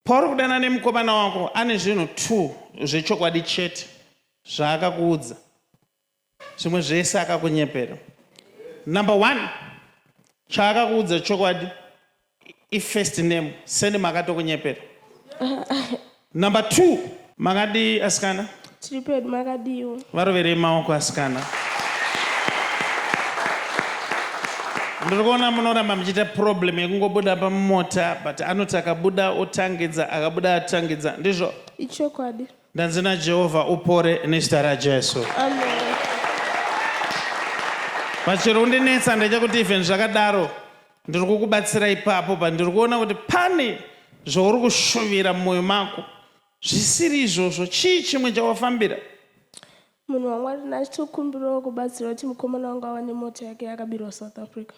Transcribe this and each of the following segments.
Pauri kudana nemukomana wako ane zvinhu 2 zvechokwadi chete zvaakakuudza. Zvimwe zvese akakunyepera. Number 1 chaakakuudza chokwadi ifirst name seni makatokunyepera. Number 2 makadii asikana? Tiri pedu makadiwo. Varoverei maoko asikana. Ndiri kuona munoramba muchiita problem yekungobuda pamota but anoti akabuda otangidza akabuda atangidza ndizvo? Ichokwadi. Ndanzi naJehovha upore nezita raJesu. Amen. But chiri kundinetsa ndechekuti even zvakadaro ndiri kukubatsira ipapo but ndiri kuona kuti pane zvauri kushuvira mumwoyo mako zvisiri izvozvo. Chii chimwe chawafambira? Munhu waMwari ndachitokumbirawo kubatsirwa kuti mukomana wangu awane mota yake yakabirwa South Africa.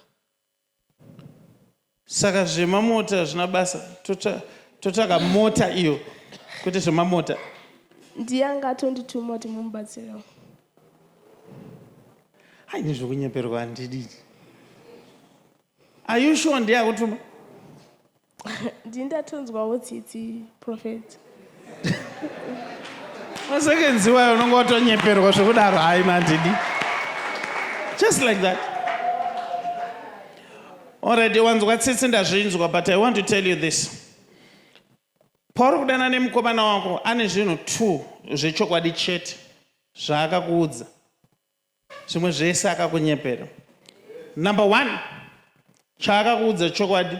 Saka zvemamota hazvina basa, totsvaga mota iyo kwete zvemamota. Ndiye anga atondituma kuti mumubatsirewo. Aine zvekunyeperwa handidi. Are you sure ndiye akutuma? Ndini ndatonzwawo tsitsi prophet. Maseconds iwayo unonge watonyeperwa zvekudaro hayi mandidi. Just like that. Alright, wanzwa tsitsi ndazvinzwa but I want to tell you this. Pauri kudana nemukomana wako ane zvinhu 2 zvechokwadi chete zvaakakuudza. Zvimwe zvese akakunyepera. Number 1 chaakakuudza chokwadi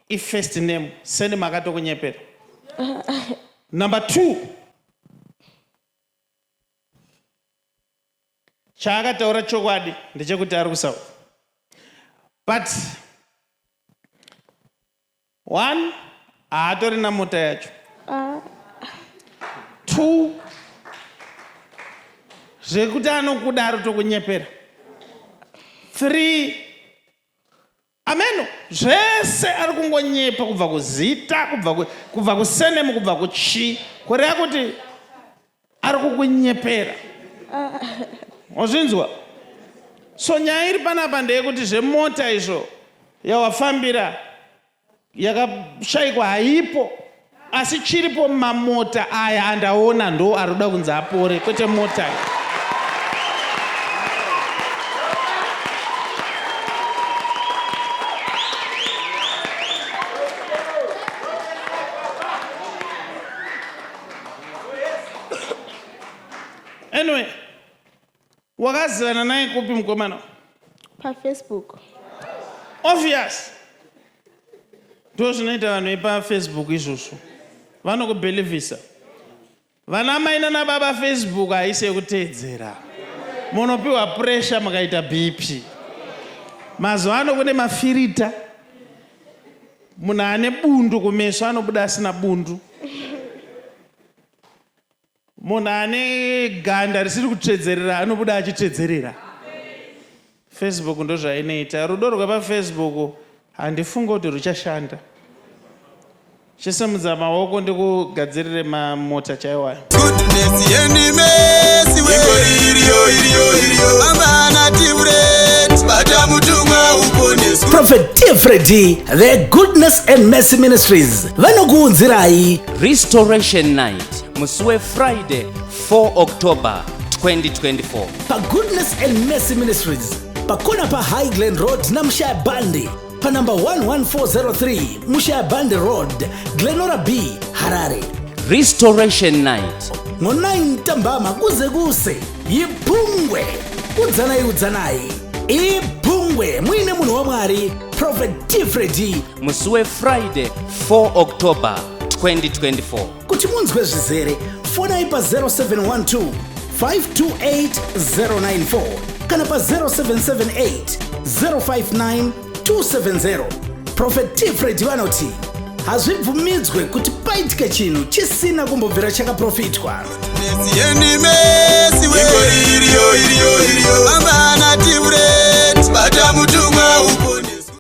ifirst name seni makatokunyepera. Number 2 chaakataura chokwadi ndechekuti ari kusouth but One, haatorina mota yacho. Two, zvekuti anokuda ari tokunyepera. Three, ameno zvese ari kungonyepa kubva kuzita kubva kubva kusenemu kubva kuchii kureva kuti ari kukunyepera wazvinzwa so nyaya iri panapa ndeyekuti zvemota izvo yawafambira yakashaikwa haipo asi chiripo mamota aya andaona ndo ari kuda kunzi apore kwete mota iyi Anyway, wakazivana naye kupi mukomana? PaFacebook. Obvious. Ndozvinoita zvinoita vanhu vepaFacebook izvozvo. Vanokubelivisa. Vana mai nana baba Facebook haisi yekuteedzera. Munopiwa pressure mukaita BP. Mazuva ano kune mafirita. Munhu ane bundu kumeso anobuda asina bundu. Munhu ane ganda risiri kutsvedzerera anobuda achitsvedzerera. Facebook ndozvainoita. Rudo rwepafacebook handifunge kuti ruchashanda. Chisimudza maoko ndikugadzirire mamota chaiwo ayo. Goodness and mercy we iriyo iriyo iriyo amana tivret bata mutumwa uponeswe. Prophet T. Freddy, the Goodness and Mercy Ministries vanokuunzirai Restoration Night musi weFriday 4 October 2024 paGoodness and Mercy Ministries pakona paHigh Glen Road naMushaya Bandi panumber 11403 Mushaya Bandi Road, Glenora B, Harare. Restoration Night ngo-9 ntambama kuze kuse yiphungwe udzanai udzanai iphungwe muine munhu wamwari Prophet T. Freddy musi weFriday 4 October 2024. Kuti munzwe zvizere fonai pa 0712 528 094 kana pa 0778 059 270. Prophet T Freddy vanoti hazvibvumidzwe kuti paitike chinhu chisina kumbobvira chakaprofitwa. Iriyo iriyo iriyo amana tivret bata mutumwa upo.